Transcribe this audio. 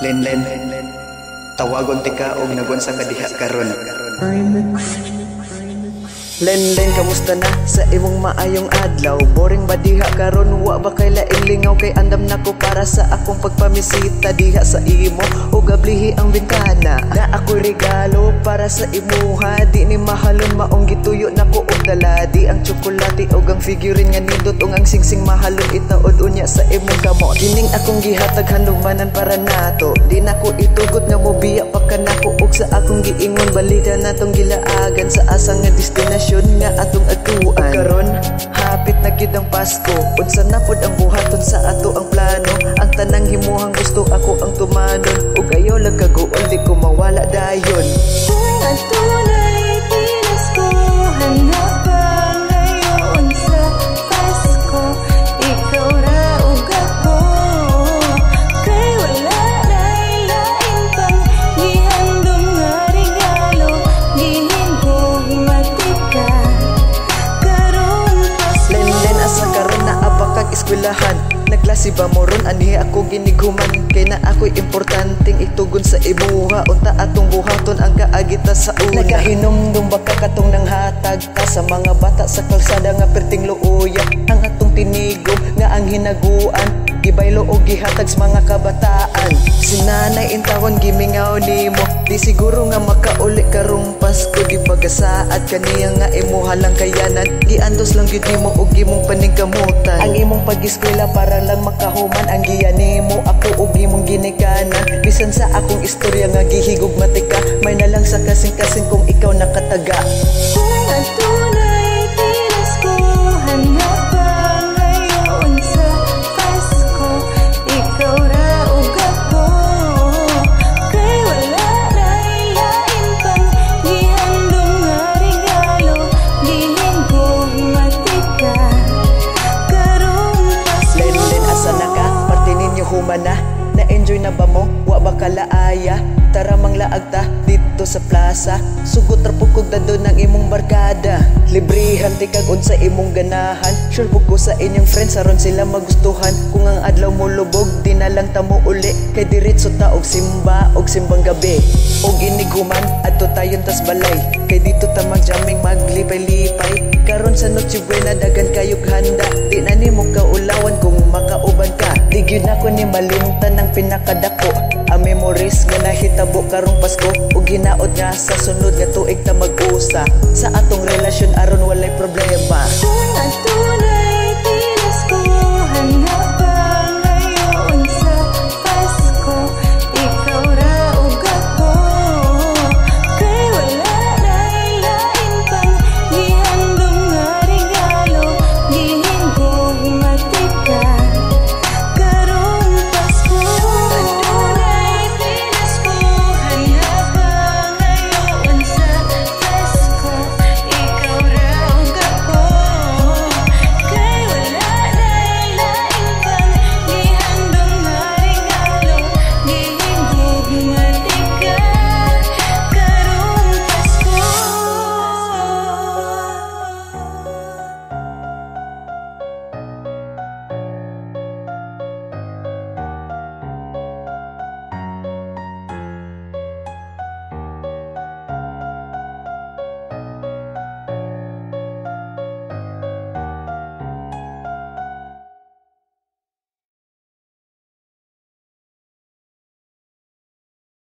Lenlen, tawagon tika og nagunsa ka diha karon. Remix. Lenlen, kamusta na sa imong maayong adlaw? Boring ba diha karon? Wa ba kay laing lingaw? Kay andam nako para sa akong pagpamisita diha sa imo ug ablihi ang bintana. Na ako'y regalo para sa imuha. Di ni mahalon, maong gituyo nako og dala. Di ang tsokolate og ang figurine nga nindot ug ang singsing mahalon itaod unya sa imong kamot. Kining akong gihatag, handumanan para nato. Di nako itugot nga mobiya pa ka nako ug sa akong giingon balita natong gilaagan sa asa nga destinasyon nga atong atuan. Karon hapit na gyud ang Pasko. Unsa na pod ang buhaton sa ato ang plano? Ang tanang himuhang gusto, ako ang tumanon. Ug ayaw lang kaguol, di ko mawala dayon. Kung adunay pinaskuhan nga pangayoon sa Pasko, ikaw ra ug ako. Kay wala na'y lain pang gihandom nga regalo, gihigugma tika karong Pasko. Lenlen, asa karon, naa ba kag eskwelahan? Nagklase ba mo ron? Anhi ako ginighuman kay na ako'y importanteng itugon sa imuha. Unta atong buhaton ang kaagita sa una. Nakahinumdum ba ka katong nanghatag ka sa mga bata sa kalsada nga perting luoya? Ang atong tinigom nga ang hinaguan, gibaylo og gihatag sa mga kabataan. Sinanay intawon gimingaw nimo. Di siguro nga makauli karong Pasko. Di pagasaad kaniya nga imuha lang kayanan. Giandos lang gyud nimo og imong paningkamutan. Ang imong pag-eskwela para lang makahuman. Ang giya nimo ako og imong ginikanan. Bisan sa akong istorya nga gihigugma tika, may na lang sa kasing-kasing kung ikaw nakataga. Kung adunay pinaskuhan nga pangayoon sa Pasko, ikaw ra ug ako. Kay wala na'y lain pang gihandom nga regalo, gihigugma tika karong Pasko. Lenlen, asa na ka? Parte ninyo human na? Na-enjoy na ba mo? Wa ba kalaaya? Tara, manglaag ta dito sa plaza. Sugot ra pud kog dadon ng imong barkada. Librihan tikag unsa imong ganahan. Sure pud ko sa inyong friends aron sila magustuhan. Kung ang adlaw mo lubog, di na lang ta mo uli. Kay diretso ta og simba og simbang gabi. Og inighuman, adto tayon tas balay. Kay dito ta magjamming, maglipay-lipay. Karon sa Noche Buena dagan kayog handa. Di na nimo kaulawan kung makauban ka. Di gyud nako ni malimtan ang pinakadako, ang memories nga nahitabo karong Pasko. Ug hinaot nga sa sunod nga tuig ta mag-usa sa atong relasyon aron walay problema. Kung